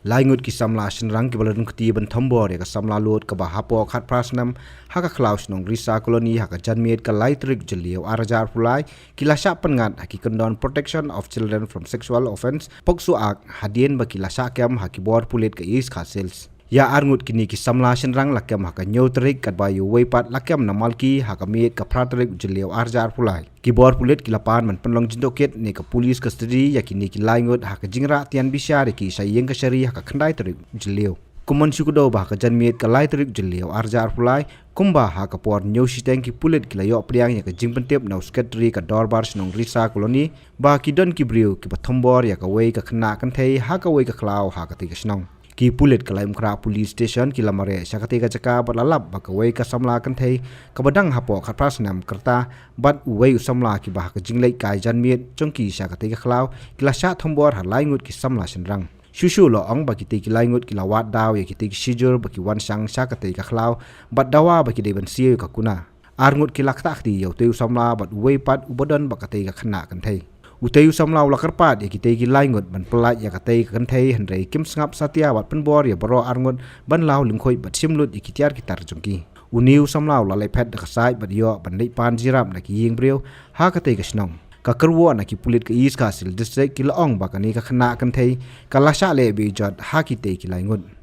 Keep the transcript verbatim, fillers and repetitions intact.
Lai ngut ki samla shynrang kiba la rung kti ban thombor ïa ka samla lud kaba hapoh khatphra snem ha ka khlaw shnong Risa Colony ha ka janmiet ka lai tarik Jylliew arhajar arphew lai ki la shah pynngat ha ki kyndon Protection of Children from Sexual Offence, POCSO Act, hadien ba ki la shah kem ha ki bor pulit ka East Khasi Hills. Ïa arngut kine ki samla shynrang la kem ha ka hynñiew tarik katba ïa uwei pat la kem na Malki ha ka miet ka phra tarik Jylliew arhajar arphew lai. Ki bor pulit ki la pan ban pynlong jingtohkit ne ka police custody ïa kine ki lai ngut ha ka jingrah tian bishar ïa ki sha ïing kashari ha ka khyndai tarik Jylliew. Kum ban shu kdew ba ha ka janmiet ka lai tarik Jylliew arhajar arphew lai, kumba ha ka por hynñiew shiteng ki pulit ki la ïoh pdiang ïa ka jingpyntip na u Secretary ka Dorbar Shnong Risa Colony ba ki don ki briew kiba thombor ïa kawei ka khynnah kynthei ha kawei ka khlaw ha katei ka shnong. Ki pulit ka Laitumkhrah Police Station ki la mareh sha katei ka jaka bad la lap ba kawei ka samla kynthei kaba dang hapoh khatphra snem ka rta bad uwei u samla kiba ha ka jingleit kai janmiet jong ki sha katei ka khlaw ki la shah thombor ha lai ngut ki samla shynrang. Shuh shuh la ong ba kitei ki lai ngut ki la wad daw ïa kitei ki shijur ba ki wan shang sha katei ka khlaw bad dawa ba ki dei ban siew ïa ka kuna. Arngut ki la ktah kti ïa utei u samla bad uwei pat uba don bad katei ka khynnah kynthei. Utei u samla u la kyrpad ïa kitei ki lai ngut ban pyllait ïa katei ka kynthei, hynrei kim sngap satia bad pynbor ïa baroh arngut ban law lyngkhuid bad shim lut ïa ki tiar ki tar jong ki. Une u samla u la leit phet da ka sait bad ïoh ban leit pan jingïarap na ki ïing briew ha katei ka shnong. Ka kyrwoh na ki pulit ka East Khasi Hills District ki la ong ba kane ka khynnah kynthei ka la shah leh bejot ha kitei ki lai ngut.